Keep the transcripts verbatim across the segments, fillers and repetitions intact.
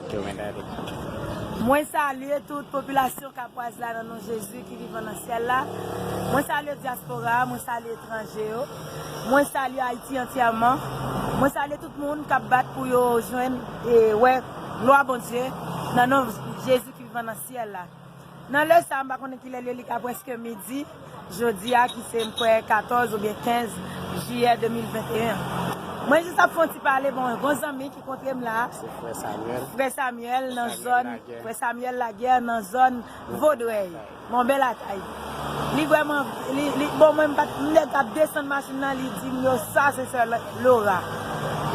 Mwen salye tout popilasyon Kapwaz la nan non Jezi ki vivan nan syèl la. Mwen salye dyaspora a, mwen salye etranje yo. Mwen salye Ayiti antyèman. Mwen salye tout moun k ap bat pou yo jwenn e wè glwa Bondye nan non Jezi ki vivan nan syèl la. Nan lè sa a, m pa konnen kilè l ye, li ka prèske midi. Jodi a, ki se, m kwè, katòz oubyen kenz jiyè de mil venteyen. Mwen jis ap fè yon ti pale, bon, yon bon zanmi ki kontre m la. Se frè Samuel. Frè Samuel nan zòn, frè Samuel Laguerre nan zòn Vodrèy, Mòbè Lakay. Li vrèman, li, li, bon, mwen, m pa t, m nèk ap desann machin nan, li di m yo, sa se sè Laura.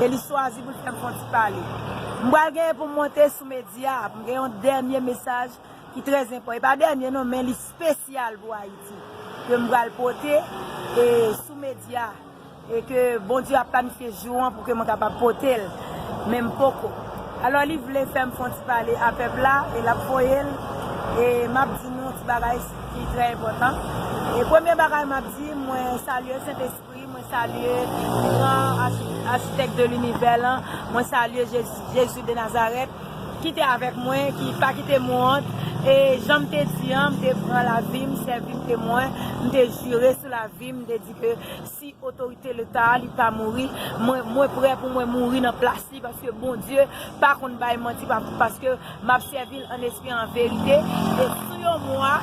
E li chwazi pou l fè m fè yon ti pale. M pral genyen pou m monte sou medya, pou m gen yon dènye mesaj ki trè enpò-, e pa dènye non, men li espesyal pou Ayiti, ke m pral pote e sou medya, e ke Bondye ap planifye jou an pou ke mwen kapab pote l, men m poko. Alò, li vle fè m fè yon ti pale a pèp la, e l ap voye l, e m ap di nou yon ti bagay ki trè enpòtan. E premye bagay m ap di, mwen salye Sentespri, mwen salye gran achi-, achitèk de linivè lan, mwen salye Jezi, Jezi de Nazarèt, ki te avèk mwen, ki pa kite m wont. E jan m te di an, m te pran lavi m, sèvi m temwen, m te jire sou lavi m, m te di ke si otorite Leta a, li pa mouri, mwen, mwen prè pou mwen mouri nan plas li, paske Bondye pa konn bay manti, pa, paske m ap sèvi l an espri, an verite. E sou yon mwa,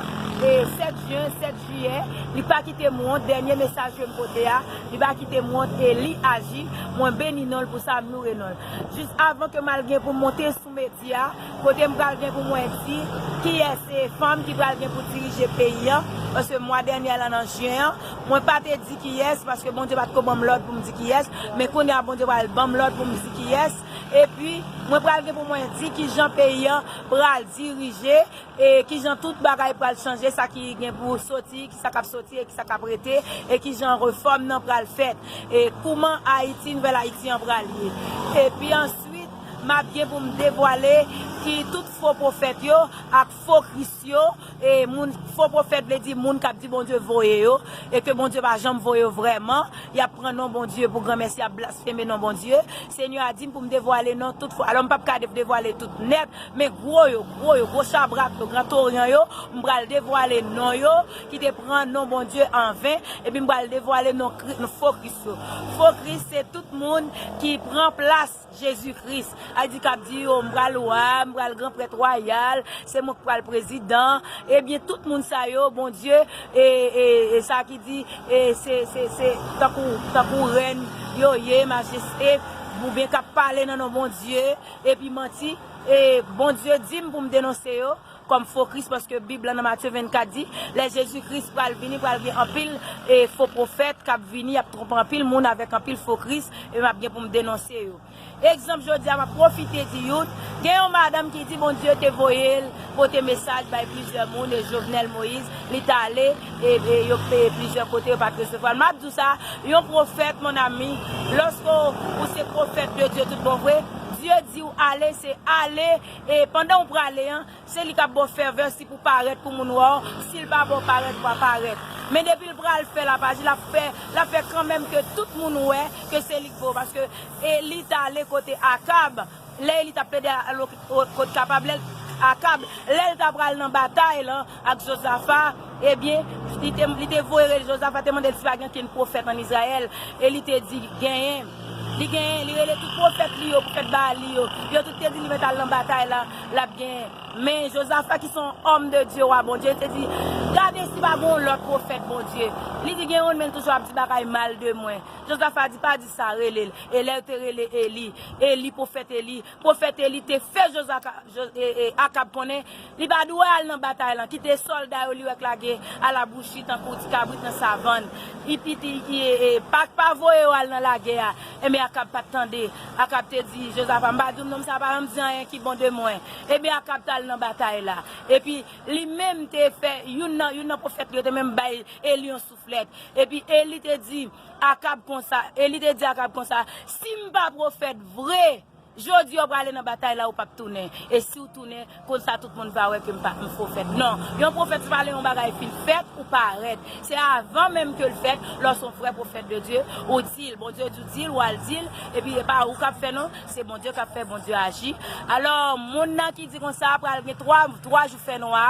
e sèt jen, sèt jiyè, li pa kite m wont, dènye mesaj ke m pote a, li pa kite m wont, e li aji, mwen beni non l pou sa, m loure non l. Jis avan ke m al gen pou m monte sou medya, kote m pral gen pou mwen di kiyès se fanm ki pral gen pou dirije peyi an, paske mwa dènyè lan nan jen an, mwen pa te di kiyès, paske Bondye pa t ko ban m lòd pou m di kiyès, men kounye a Bondye pral ban m lòd pou m di kiyès, epi mwen pral gen pou mwen di kijan peyi an pral dirije, e kijan tout bagay pral chanje, sa ki gen pou soti, kisa k ap soti e kisa k ap rete, e kijan refòm nan pral fèt, e kouman Ayiti, nouvèl Ayiti an pral ye. Epi answit, m ap gen pou m devwale ki tout fo pwofèt yo ak fo Kris yo, e moun, fo pwofèt vle di moun k ap di Bondye voye yo, e ke Bondye pa janm voye yo vrèman, y ap pran non Bondye pou granmèsi, y ap blasfeme non Bondye. Senyè a di m pou m devwale non tout fo. Alò, m p ap ka de-, devwale tout nèt, men gwo yo, gwo yo, gwo chabrak yo, gran toryan yo, m pral devwale non yo ki te pran non Bondye anven, epi m pral devwale non Kri-, non fo Kris yo. Fo Kris se tout moun ki pran plas Jezi Kris. A di k ap di yo, m pral wa, m pral gran prèt wayal, se mwen k pral prezidan. Ebyen, tout moun sa yo, Bondye, e, e, e sa ki di, e se, se, se tankou, tankou rèn yo ye, majeste, oubyen k ap pale nan non Bondye, epi manti. E Bondye di m pou m denonse yo kòm fo Kris, paske Bib lan nan Matye vennkat di, lè Jezi Kris pral vini, pral gen anpil, e, fo pwofèt k ap vini, y ap twonpe anpil moun avèk anpil fo Kris, e m ap gen pou m denonse yo. Egzanp, jodi a, m ap pwofite di youn, gen yon madanm ki di Bondye te voye l pote mesaj bay plizyè moun, e Jovenel Moïse, li t ale, e, e yo, e plizyè kote, yo pa t resevwa l. M ap di w sa, yon pwofèt, mon ami, lòske w, ou se pwofèt de Dye tout bon vre, Dye di w ale, se ale, e pandan w prale an, se li k ap ba w fèvè si pou parèt pou moun wè w, si l pa ba w parèt, w pa parèt. Men depi l pral fè lapaj li, l ap fè, l ap fè kanmenm ke tout moun wè ke se li k vo, paske Eli t ale kote Akab, lè Eli t ap plede al o-, o-, kot kapab, lè l, Akab, lè l ta pral nan batay lan ak Jozafa, ebyen, li te, li te voye rele Jozafa, te mande l si pa gen okenn pwofèt ann Izrayèl, e li te di, genyen. Li genyen, li rele tout pwofèt li yo, pwofèt Baal li yo. Yo tout te di li mèt al nan batay la, l ap genyen. Men Jozafa ki se yon òm de Dye, wa Bondye, li te di, gade si pa gen yon lòt pwofèt Bondye. Li di gen youn, men l toujou ap di bagay mal de mwen. Jozafa di, pa di sa, rele l. E lè yo te rele Eli, Eli, pwofèt Eli, pwofèt Eli te fè Jozaka-, Jo-, e, e, Akab konnen li pa dwe al nan batay lan, kite sòlda yo li wè k lage alabouchi tankou ti kabrit nan savann. Li piti, e, e, pa, pa voye yo al nan lagè a. Enben, Akab pa t tande. Akab te di Jozafa, m pa di w non, sa pa janm di anyen ki bon de mwen. Enben, Akab t al nan batay la. Epi, li menm te fè, youn nan, youn nan pwofèt li yo te menm bay Eli yon souflèt. Epi, Eli te di Akab konsa, Eli te di Akab konsa, si m pa pwofèt vre, Jodi a w prale nan batay la, ou p ap tounen. E si w tounen, konsa tout moun va wè ke m pa, m pwofèt. Non, yon pwofèt se pa lè yon bagay fin fèt ou parèt. Se avan menm ke l fèt, lè w se yon vrè pwofèt de Dye, ou di l, Bondye di w di l, w al di l, epi e pa ou k ap fè non, se Bondye k ap fè, Bondye aji. Alò, moun nan ki di konsa, pral gen twa, twa jou fènwa,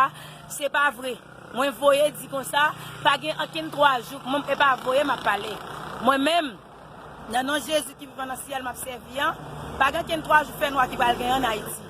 se pa vre. Mwen voye di konsa, pa gen ankenn twa jou, mwen, e pa voye m ap pale. Mwen menm, nan non Jezi ki vivan nan syèl m ap sèvi an, pa gen kenn twa jou fènwa ki pral genyen ann Ayiti.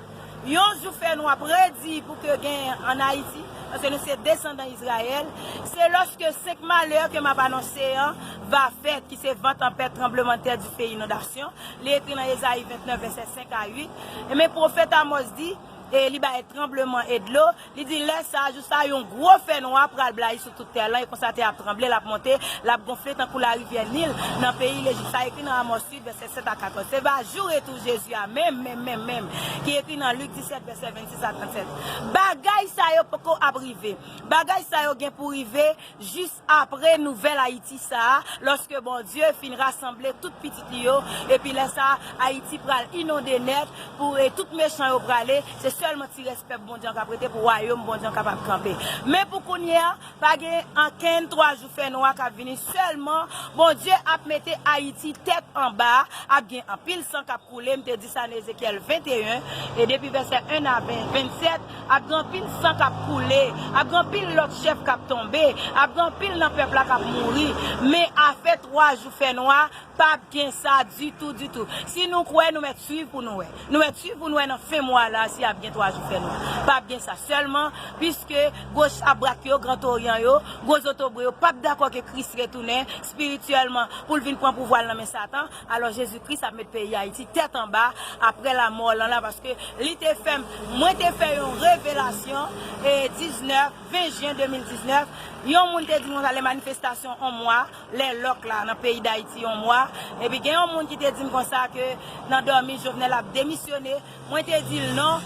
Yon jou fènwa predi pou ke genyen ann Ayiti, paske nou se desandan Izrayèl, se lòske senk malè ke m ap anonse an va fèt, ki se van tanpèt, tranblemanntè, dife, inondasyon. Li ekri nan Ezayi vennèf, vèsè senk a uit. E men pwofèt Amòz di, e li bay tranbleman e dlo, li di, lè sa a, jou sa a, yon gwo fènwa pral blayi sou tout tè lan, e konsa tè a ap tranble, l ap monte, l ap gonfle tankou larivyè Nil nan peyi Lejip. Sa ekri nan Amòz uit, vèsè sèt a katòz. Se va jou retou Jezi a, menm, menm, menm, menm, ki ekri nan Lik disèt, vèsè vennsis a trannsèt. Bagay sa yo poko ap rive. Bagay sa yo gen pou rive jis apre nouvèl Ayiti sa a, lòske Bondye fin rasanble tout pitit li yo, epi lè sa a, Ayiti pral inonde nèt, pou, e tout mechan yo prale, se sèlman ti rès pèp Bondye an k ap rete pou wayòm Bondye an kapab kanpe. Men pou kounye a, pa gen ankenn twa jou fènwa k ap vini, sèlman Bondye ap mete Ayiti tèt anba, ap gen anpil san k ap koule, m te di sa nan Ezekyèl venteyen, e depi vèsè en a ven, vennsèt, ap gen anpil san k ap koule, ap gen anpil lòt chèf k ap tonbe, ap gen anpil nan pèp la k ap mouri, men afè twa jou fènwa, p ap gen sa ditou, ditou. Si nou kwè, nou mèt swiv pou nou wè. Nou mèt swiv pou nou wè nan fen mwa la si ap gen twa jou fènwa. P ap gen sa sèlman, piske gwo chabrak yo, Gran Toryan yo, gwo zotobre yo p ap dakò ke Kris retounen espirityèlman pou l vin pran pouvwa l nan men Satan. Alò, Jezi Kris ap met peyi Ayiti tèt anba apre lanmò lan la, paske li te fè m, mwen te fè yon revelasyon, e diznèf, ven jen de mil diznèf, yon moun te di m konsa, lè manifestasyon yon mwa, lè lòk la nan peyi Dayiti yon mwa, epi gen yon moun ki te di m konsa ke nan dòmi Jovenel ap demisyone, mwen te di l non,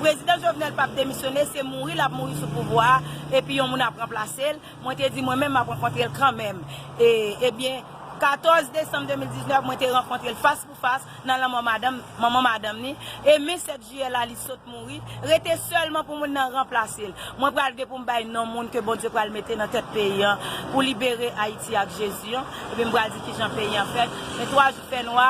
prezidan Jovenel p ap demisyone, se mouri l ap mouri sou pouvwa a, epi yon moun ap ranplase l. Mwen te di mwen menm m ap rankontre l kanmenm. E, ebyen, katòz desanm de mil diznèf, mwen te rankontre l fas pou fas nan lanmò madanm, manman madanm ni. E men sèt jiyè la, li sot mouri. Rete sèlman pou moun nan ranplase l. Mwen pral gen pou m bay non moun ke Bondye pral mete nan tèt peyi an pou libere Ayiti ak Jezi an. Epi m pral di kijan peyi an fèt. Men twa jou fènwa,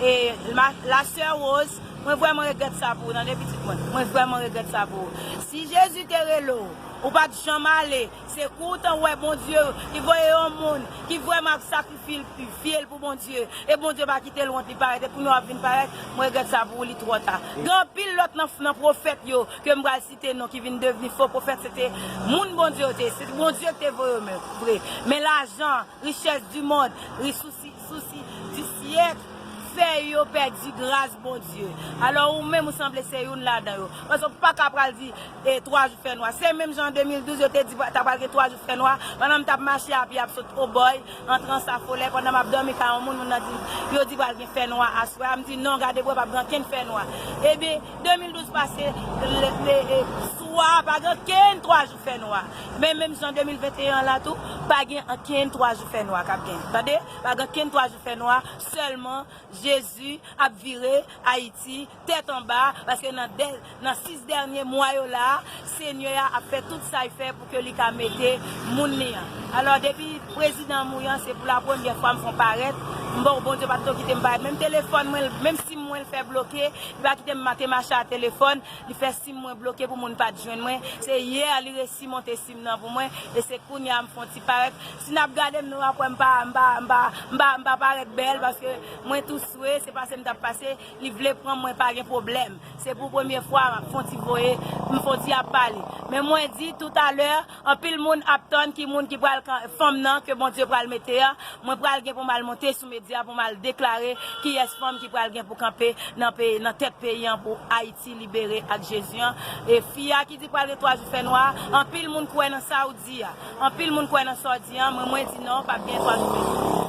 e ma, la sè Rose, mwen vrèman regrèt sa pou ou, tande pitit mwen. Mwen vrèman regrèt sa pou ou. Si Jezi te rele w, ou pa t janm ale, se kou w t an wè Bondye, li voye yon moun ki vrèman ap sakrifye l, fye l pou Bondye. E Bondye pa kite l wont, li parèt. E kounye a w ap vin parèt, mwen regrèt sa pou ou, li twò ta. Gen anpil lòt nan, nan pwofèt yo ke m pral site non ki vin devni fo pwofèt, se te moun Bondye yo te ye. Se Bondye ki te voye yo men, vre. Men lajan, richès di mond, ri sousi, sousi di syèk, fè yo pèdi gras Bondye. Alò, ou menm, ou sanble se youn ladan yo. Paske w pa ka pral di, e twa jou fènwa. Se menm jan an de mil douz, yo te di ta pral gen twa jou fènwa. Pandan m t ap mache a pye, ap sot Obòy, antre Ansafolè, pandan m ap dòmi kay yon moun, moun nan di, yo di pral gen fènwa aswè a. M di, non, gade bò, p ap gen ankenn fènwa. Ebyen, de mil douz pase, le, le, e, swa, pa gen ankenn twa jou fènwa. Men menm jan de mil venteyen an la tou, pa gen ankenn twa jou fènwa k ap gen. Tande? Pa gen ankenn twa jou fènwa, sèlman Jezi ap vire Ayiti tèt anba, paske nan dè, nan sis dènye mwa yo la a, Senyè a ap fè tout sa l fè pou ke li ka mete moun li an. Alò, depi prezidan an mouri an, se pou la premyè fwa m fè w parèt. M bon, Bondye pa t tou kite m parèt. Menm telefòn mwen, menm sim mwen l fè bloke, li pa kite m ma-, te mache a telefòn, li fè sim mwen bloke pou moun pa t jwenn mwen. Se yè li resi monte sim nan pou mwen, e se kounye a m fè yon ti parèt. Si n ap gade m, nou ap wè m pa, m pa, m pa, m pa, m pa parèt bèl, paske mwen tou swe, se pase m t ap pase, li vle pran mwen, pa gen pwoblèm. Se pou premye fwa m ap fè yon ti voye, m fè yon ti ap pale. Men mwen di toutalè, anpil moun ap tann ki moun ki pral kan-, fanm nan ke Bondye pral mete a. Mwen pral gen pou m al monte sou medya pou m al deklare kiyès fanm ki pral gen pou kanpe nan peyi, nan tèt peyi an pou Ayiti libere ak Jezi an. E fi a ki di pral gen twa jou fènwa, anpil moun kwè nan sa w di a. Anpil moun kwè nan sa w di a, mwen, mwen di non, p ap gen twa jou fènwa.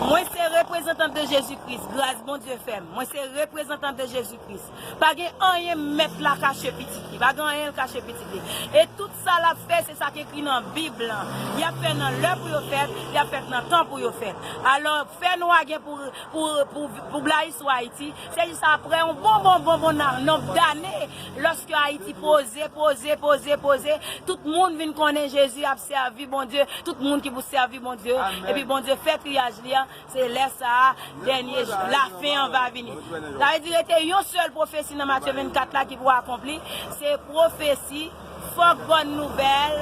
Mwen se reprezantant de Jezi Kris, gras Bondye fè m. Mwen se reprezantant de Jezi Kris. Pa gen anyen mèt la kache pitit li. Pa gen anyen l kache pitit li. E tout sa l ap fè, se sa k ekri nan Bib lan. Y ap fè nan lè pou yo fèt, y ap fèt nan tan pou yo fèt. Alò, fè nwa gen pou, pou, pou, pou blayi sou Ayiti, se jis apre yon bon, bon, bon, bon nan- nonb dane, lòske Ayiti poze, poze, poze, poze, tout moun vin konnen Jezi ap sèvi Bondye, tout moun ki pou sèvi Bondye, epi Bondye fè triyaj li an, se lè sa a, dènye jou, lafen an va vini. Sa vle di, rete yon sèl pwofesi nan Matye vennkat la ki pou akonpli, se pwofesi, fòk bòn nouvèl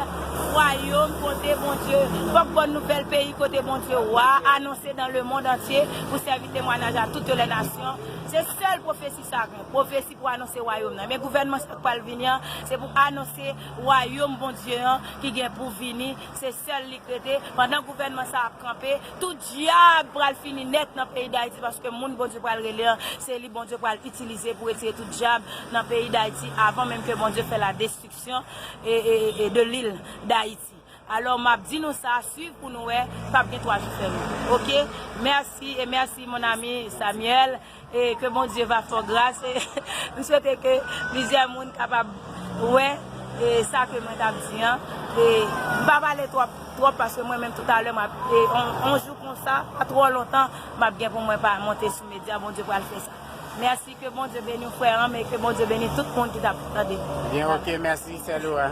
wayòm kote Bondye, fòk bòn nouvèl peyi kote Bondye wa anonse dans le monde entier pou sèvi temwayaj a toutes les nations. Se sèl pwofesi sa gen, pwofesi pou anonse wayòm nan. Men gouvènman sa k pral vini an, se pou anonse wayòm Bondye an ki gen pou vini, se sèl li k rete. Pandan gouvènman sa ap kanpe, tout dyab pral fini nèt nan peyi Dayiti, paske moun Bondye pral rele an, se li Bondye pral itilize pou retire tout dyab nan peyi Dayiti, avan menm ke Bondye fè la destriksyon e, e, e de lil Dayiti. Alò, m ap di nou sa, swiv pou nou wè, p ap gen twa jou fèmen. Oke? Mèsi, e mèsi, mon ami Samuel, e ke Bondye va fè w gras, e m swete ke plizyè moun kapab wè, e sa ke mwen t ap di an. E m pa pale twòp, twòp, paske mwen menm toutalè, m ap, e on, on jou konsa, pa twò lontan, m ap gen pou mwen pa monte sou medya, Bondye pral fè sa. Mèsi, ke Bondye beni w, frè an, e ke Bondye beni tout moun ki t ap tande. Byen, oke, mèsi, sè Laura.